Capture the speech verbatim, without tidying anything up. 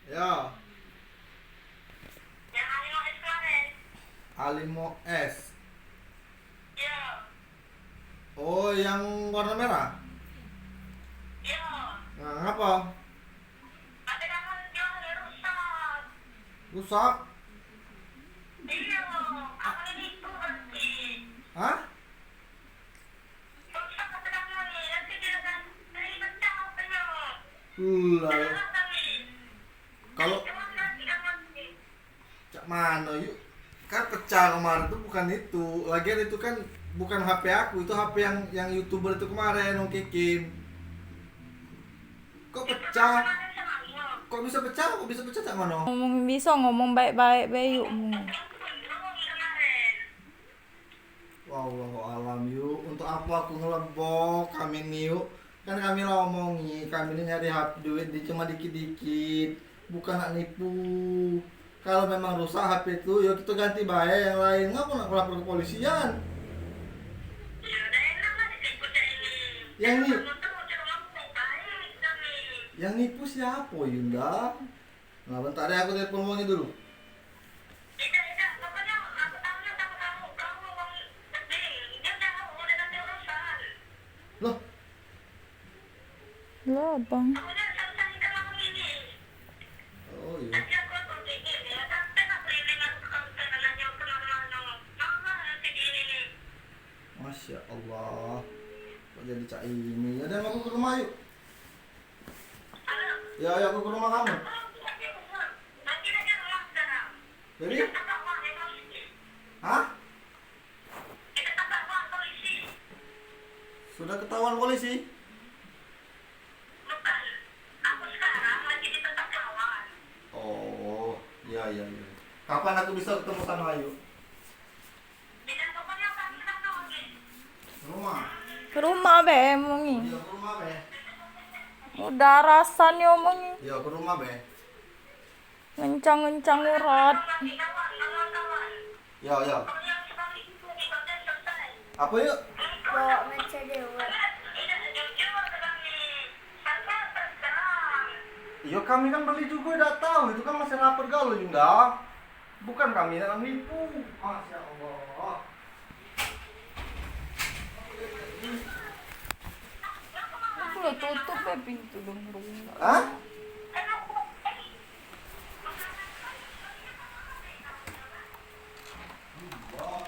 Ya. Yang A limo S kemarin. A limo S. Ya. Oh, yang warna merah? Ya. Nah, ngapa? Ada yang jual rusak. Rusak? Iya, aku ini itu berarti. Hah? Lah, kalau cak mano yuk, kan pecah kemarin tuh bukan itu. Lagian itu kan bukan H P aku, itu H P yang, yang YouTuber itu kemarin, wong Kikim. Kok pecah? Kok bisa pecah? Kok bisa pecah cak mano? Ngomong, bisa ngomong baik-baik be yuk. Wallahu alam yuk, untuk apa aku ngelebok kami ni yuk? Kan kami lah omongi, kami ni nyari hap-, duit ni cuma dikit-dikit, bukan nak nipu. Kalau memang rusak H P tu, yo kito ganti bae yang lain. Ngapa nak lapor ke polisian? Yang ni, yang nipu siapa, Yunda? Nah, bentar deh, aku telepon wongnyo dulu. Loh. Lah, abang. Oh, iya. Masya Allah. Kok jadi cak ini? Ya udah, aku ke rumah yuk. Ya, ya, aku ke rumah kamu. Jadi? Hah? Sudah ketahuan polisi? Oh, iya, iya, iya. Kapan aku bisa ketemu sama Ayu? Rumah. Ke rumah be, omongi. Iya, ke rumah be. Udah rasan ya, omongi. Iya, ke rumah be. Ngencang-ngencang urat. Iya, iya. Apa yuk? Bawa meja dewa. Iyo, kami kan beli juga, dak tahu. Itu kan masih rapet galo, Yunda. Bukan kami nak nipu. Masya Allah. Aku lah tutup be pintu dong, rumah. Hah?